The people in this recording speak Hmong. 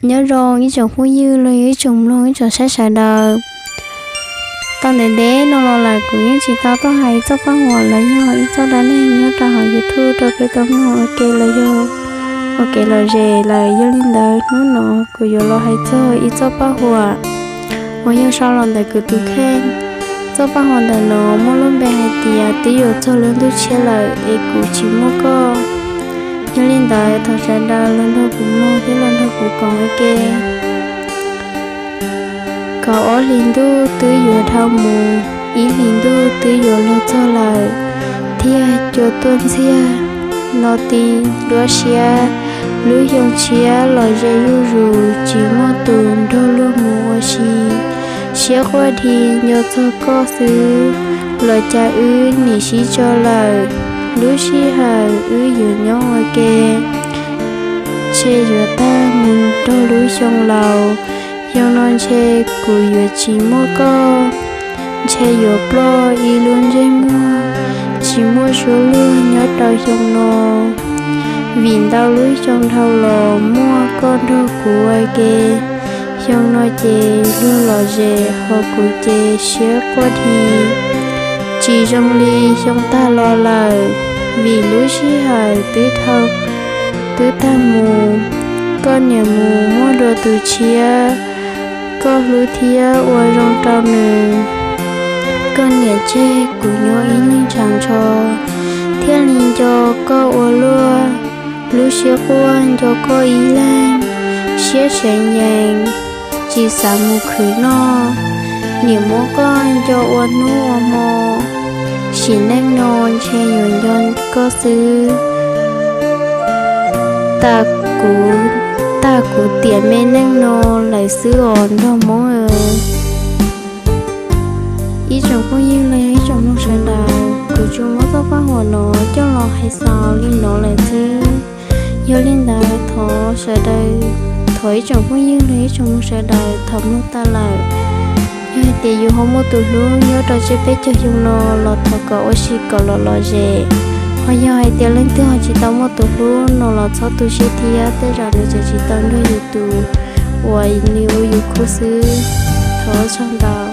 Nyob zoo ib tsoom phooj ywg los yog ib tsoom mloog ib tsoom saib sawv daws. Tau ntev ntev no los lawm kuv yeej tsis tau tuaj hais txoj paj huam los yog ib txoj dab neeg nyob rau hauv YouTube rau peb tau mloog ua ke los yog ua kev lom zem lawm. Yog li ntawd hnub no kuv yuav los hais txog ib txoj paj huam uas yog sau los ntawm kuv tus kheej. Txoj paj huam ntawm no muaj lub npe hais tias twb yuav txog lub ntuj tshiab lawm es kuv tsis muaj koj. Yog li ntawd thov sawv daws los nrog kuv mloog thiab los nrog kuv koom ua ke. Kaum ob hlis ntuj twb yuav dhau mus, ib hlis ntuj twb yuav luag txog lawm, thiaj cua tuaj ntxiag no ti duab siab. Lub xyoo tshiab los ze zuj zus, tsis muaj tus nrog luag mus ua si. Siab quaj dhi nco txog koj xwb, los cas wb nim sib tso lawm. Lub sij hawm wb yuav nyob ua ke ntshe yuav tag mus nrog lub xyoo laus. Xyoo no ntshe kuv yuav tsis muaj koj, ntshe yuav ploj ib lub ntsej muag, tsis muaj suab luag nyob rau xyoo no. Vim ntau lub xyoo dhau los muaj koj nrog kuv ua ke, xyoo no ces luag lom zem ho kuv ces siab quaj dhi. Tsis zoo li xyoo tag los lawm, vim lub sij hawm twb dhau, twb tag mus. Koj niam mus muaj dua tus tshiab, koj hlub thiab ua zoo rau nws. Koj niam tseg kuv nyob ib leeg tshav ntsho, thiaj li nco koj ua luaj. Lub siab quaj nco koj ib leeg, siab seev yees, tsis xav mus khwv noj. Niam muab koj nco ua hnub ua hmo, sim neej no ntshe yuav nco koj xwb. Tag kuv, tag kuv tiam me neej no lawm xwb os nraug Hmoob. Ib tsoom phooj ywg los yog ib tsoom mloog sawv daws, kuv tsuas muab txoj paj huam no coj los hais xaus li no lawm xwb. Yog li ntawd thov sawv daws, thov ib tsoom phooj ywg los ib tsoom mloog sawv daws thaum mloog tag lawm, yog hais tias yus ho muaj tus hlub nyob rau tsib peb caug xyoo no los thov kom ua si kom los lom zem. Ho yog hais tias leej twg ho tsis tau muaj tus hlub no los txhob tu siab thiab, tej zaum nws tseem tsis tau nrog yus tus uas nws ua yus khub xwb. Thov ua tsaug ntau.